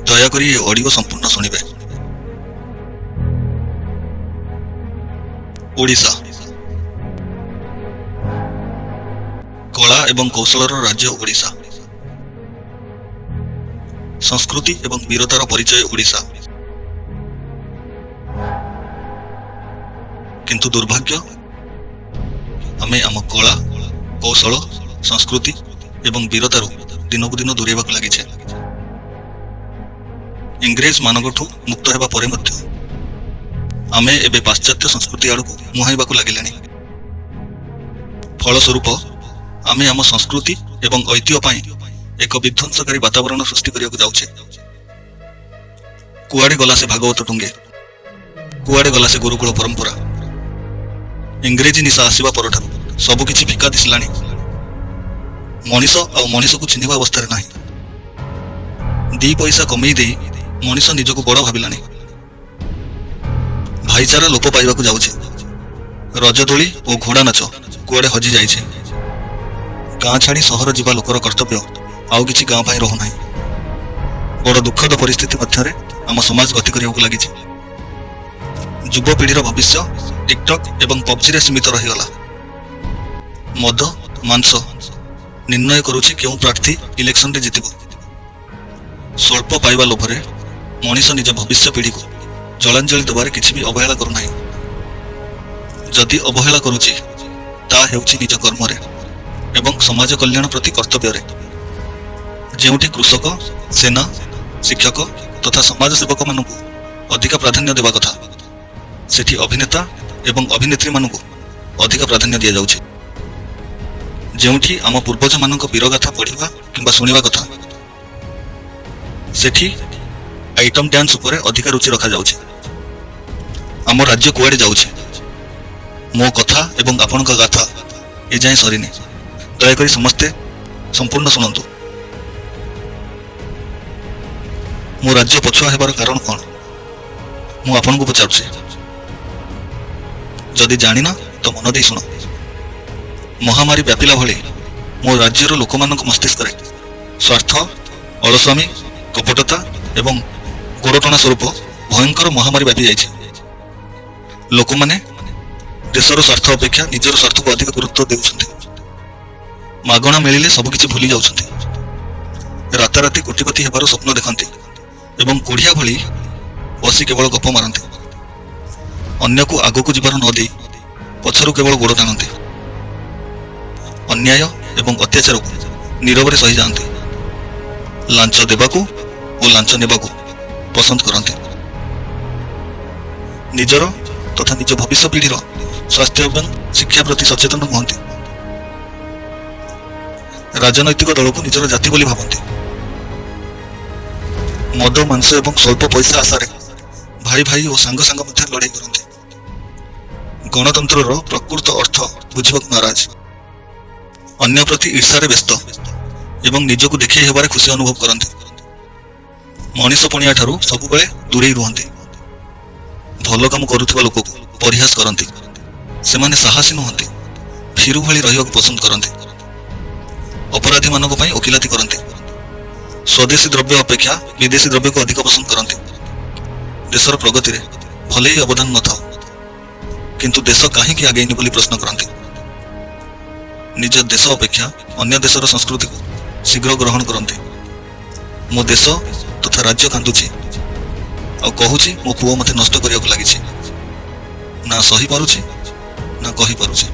ଦୟାକରି ଏ ଅଡିଓ ସମ୍ପୂର୍ଣ୍ଣ ଶୁଣିବେ। ଓଡ଼ିଶା କଳା ଏବଂ କୌଶଳର ରାଜ୍ୟ। ଓଡ଼ିଶା ସଂସ୍କୃତି ଏବଂ ବୀରତାର ପରିଚୟ ଓଡ଼ିଶା। କିନ୍ତୁ ଦୁର୍ଭାଗ୍ୟ, ଆମେ ଆମ କଳା, କୌଶଳ, ସଂସ୍କୃତି ଏବଂ ବୀରତାରୁ ଦିନକୁ ଦିନ ଦୂରେଇବାକୁ ଲାଗିଛେ। ଇଂରେଜମାନଙ୍କଠୁ ମୁକ୍ତ ହେବା ପରେ ମଧ୍ୟ ଆମେ ଏବେ ପାଶ୍ଚାତ୍ୟ ସଂସ୍କୃତି ଆଡ଼କୁ ମୁହାଁଇବାକୁ ଲାଗିଲେଣି। ଫଳସ୍ୱରୂପ ଆମେ ଆମ ସଂସ୍କୃତି ଏବଂ ଐତିହ୍ୟ ପାଇଁ ଏକ ବିଧ୍ୱଂସକାରୀ ବାତାବରଣ ସୃଷ୍ଟି କରିବାକୁ ଯାଉଛେ। କୁଆଡ଼େ ଗଲା ସେ ଭାଗବତ ଟୁଙ୍ଗେ? କୁଆଡ଼େ ଗଲା ସେ ଗୁରୁକୁଳ ପରମ୍ପରା? ଇଂରେଜୀ ନିଶା ଆସିବା ପରଠାରୁ ସବୁକିଛି ଫିକା ଦିଶିଲାଣି। ମଣିଷ ଆଉ ମଣିଷକୁ ଚିହ୍ନିବା ଅବସ୍ଥାରେ ନାହିଁ। ଦି ପଇସା କମେଇ ଦେଇ ମଣିଷ ନିଜକୁ ବଡ଼ ଭାବିଲାଣି। ଭାଇଚାରା ଲୋପ ପାଇବାକୁ ଯାଉଛି। ରଜଦୋଳି ଓ ଘୋଡ଼ା ନାଚ କୁଆଡ଼େ ହଜି ଯାଇଛି। ଗାଁ ଛାଡ଼ି ସହର ଯିବା ଲୋକର କର୍ତ୍ତବ୍ୟ ଆଉ କିଛି ଗାଁ ପାଇଁ ରହୁନାହିଁ। ବଡ଼ ଦୁଃଖଦ ପରିସ୍ଥିତି ମଧ୍ୟରେ ଆମ ସମାଜ ଗତି କରିବାକୁ ଲାଗିଛି। ଯୁବପିଢ଼ିର ଭବିଷ୍ୟ ଟିକଟକ୍ ଏବଂ ପବଜିରେ ସୀମିତ ରହିଗଲା। ମଦ, ମାଂସ ନିର୍ଣ୍ଣୟ କରୁଛି କେଉଁ ପ୍ରାର୍ଥୀ ଇଲେକ୍ସନରେ ଜିତିବ। ସ୍ୱଳ୍ପ ପାଇବା ଲୋଭରେ ମଣିଷ ନିଜ ଭବିଷ୍ୟ ପିଢ଼ିକୁ ଜଳାଞ୍ଜଳି ଦେବାରେ କିଛି ବି ଅବହେଳା କରୁନାହିଁ। ଯଦି ଅବହେଳା କରୁଛି, ତା ହେଉଛି ନିଜ କର୍ମରେ ଏବଂ ସମାଜ କଲ୍ୟାଣ ପ୍ରତି କର୍ତ୍ତବ୍ୟରେ। ଯେଉଁଠି କୃଷକ, ସେନା, ଶିକ୍ଷକ ତଥା ସମାଜ ସେବକମାନଙ୍କୁ ଅଧିକ ପ୍ରାଧାନ୍ୟ ଦେବା କଥା, ସେଠି ଅଭିନେତା ଏବଂ ଅଭିନେତ୍ରୀମାନଙ୍କୁ ଅଧିକ ପ୍ରାଧାନ୍ୟ ଦିଆଯାଉଛି। ଯେଉଁଠି ଆମ ପୂର୍ବଜମାନଙ୍କ ବୀରଗାଥା ପଢ଼ିବା କିମ୍ବା ଶୁଣିବା କଥା, ସେଠି ଆଇଟମ୍ ଡ୍ୟାନ୍ସ ଉପରେ ଅଧିକ ରୁଚି ରଖାଯାଉଛି। ଆମ ରାଜ୍ୟ କୁଆଡ଼େ ଯାଉଛି? ମୋ କଥା ଏବଂ ଆପଣଙ୍କ ଗାଥା ଏଯାଏଁ ସରିନି। ଦୟାକରି ସମସ୍ତେ ସମ୍ପୂର୍ଣ୍ଣ ଶୁଣନ୍ତୁ। ମୋ ରାଜ୍ୟ ପଛୁଆ ହେବାର କାରଣ କ'ଣ? ମୁଁ ଆପଣଙ୍କୁ ପଚାରୁଛି। ଯଦି ଜାଣିନ ତ ମନ ଦେଇ ଶୁଣ। ମହାମାରୀ ବ୍ୟାପିଲା ଭଳି ମୋ ରାଜ୍ୟର ଲୋକମାନଙ୍କ ମସ୍ତିଷ୍କରେ ସ୍ୱାର୍ଥ, ଅଳସୁଆମି, କପଟତା ଏବଂ ଗୋଡ଼ଟଣା ସ୍ୱରୂପ ଭୟଙ୍କର ମହାମାରୀ ବ୍ୟାପି ଯାଇଛି। ଲୋକମାନେ ଦେଶର ସ୍ୱାର୍ଥ ଅପେକ୍ଷା ନିଜର ସ୍ୱାର୍ଥକୁ ଅଧିକ ଗୁରୁତ୍ୱ ଦେଉଛନ୍ତି। ମାଗଣା ମିଳିଲେ ସବୁକିଛି ଭୁଲି ଯାଉଛନ୍ତି। ରାତାରାତି କୋଟିପତି ହେବାର ସ୍ୱପ୍ନ ଦେଖନ୍ତି ଏବଂ କୋଢ଼ିଆ ଭଳି ବସି କେବଳ ଗପ ମାରନ୍ତି। ଅନ୍ୟକୁ ଆଗକୁ ଯିବାର ନ ଦେଇ ପଛରୁ କେବଳ ଗୋଡ଼ ଟାଣନ୍ତି। ଅନ୍ୟାୟ ଏବଂ ଅତ୍ୟାଚାରକୁ ନୀରବରେ ସହିଯାଆନ୍ତି। ଲାଞ୍ଚ ଦେବାକୁ ଓ ଲାଞ୍ଚ ନେବାକୁ ପସନ୍ଦ କରନ୍ତି। ନିଜର ତଥା ନିଜ ଭବିଷ୍ୟ ପିଢ଼ିର ସ୍ୱାସ୍ଥ୍ୟ ଏବଂ ଶିକ୍ଷା ପ୍ରତି ସଚେତନ ନୁହନ୍ତି। ରାଜନୈତିକ ଦଳକୁ ନିଜର ଜାତି ବୋଲି ଭାବନ୍ତି। ମଦ, ମାଂସ ଏବଂ ସ୍ୱଳ୍ପ ପଇସା ଆଶାରେ ଭାଇ ଭାଇ ଓ ସାଙ୍ଗ ସାଙ୍ଗ ମଧ୍ୟରେ ଲଢ଼େଇ କରନ୍ତି। ଗଣତନ୍ତ୍ରର ପ୍ରକୃତ ଅର୍ଥ ବୁଝିବାକୁ ନାରାଜ। ଅନ୍ୟ ପ୍ରତି ଈର୍ଷାରେ ବ୍ୟସ୍ତ ଏବଂ ନିଜକୁ ଦେଖେଇ ହେବାରେ ଖୁସି ଅନୁଭବ କରନ୍ତି। ମଣିଷ ପଣିଆ ଠାରୁ ସବୁବେଳେ ଦୂରେଇ ରୁହନ୍ତି। ଭଲ କାମ କରୁଥିବା ଲୋକକୁ ପରିହାସ କରନ୍ତି। ସେମାନେ ସାହସୀ ନୁହନ୍ତି, ଭୀରୁ ଭଳି ରହିବାକୁ ପସନ୍ଦ କରନ୍ତି। ଅପରାଧୀମାନଙ୍କ ପାଇଁ ଓକିଲାତି କରନ୍ତି। ସ୍ୱଦେଶୀ ଦ୍ରବ୍ୟ ଅପେକ୍ଷା ବିଦେଶୀ ଦ୍ରବ୍ୟକୁ ଅଧିକ ପସନ୍ଦ କରନ୍ତି। ଦେଶର ପ୍ରଗତିରେ ଭଲେ ହିଁ ଅବଦାନ ନଥାଉ, କିନ୍ତୁ ଦେଶ କାହିଁକି ଆଗେଇନି ବୋଲି ପ୍ରଶ୍ନ କରନ୍ତି। ନିଜ ଦେଶ ଅପେକ୍ଷା ଅନ୍ୟ ଦେଶର ସଂସ୍କୃତିକୁ ଶୀଘ୍ର ଗ୍ରହଣ କରନ୍ତି। ମୋ ଦେଶ ତଥା ରାଜ୍ୟ କାନ୍ଦୁଛି ଆଉ କହୁଛି, ମୋ ପୁଅ ମୋତେ ନଷ୍ଟ କରିବାକୁ ଲାଗିଛି। ନା ସହିପାରୁଛି ନା କହିପାରୁଛି।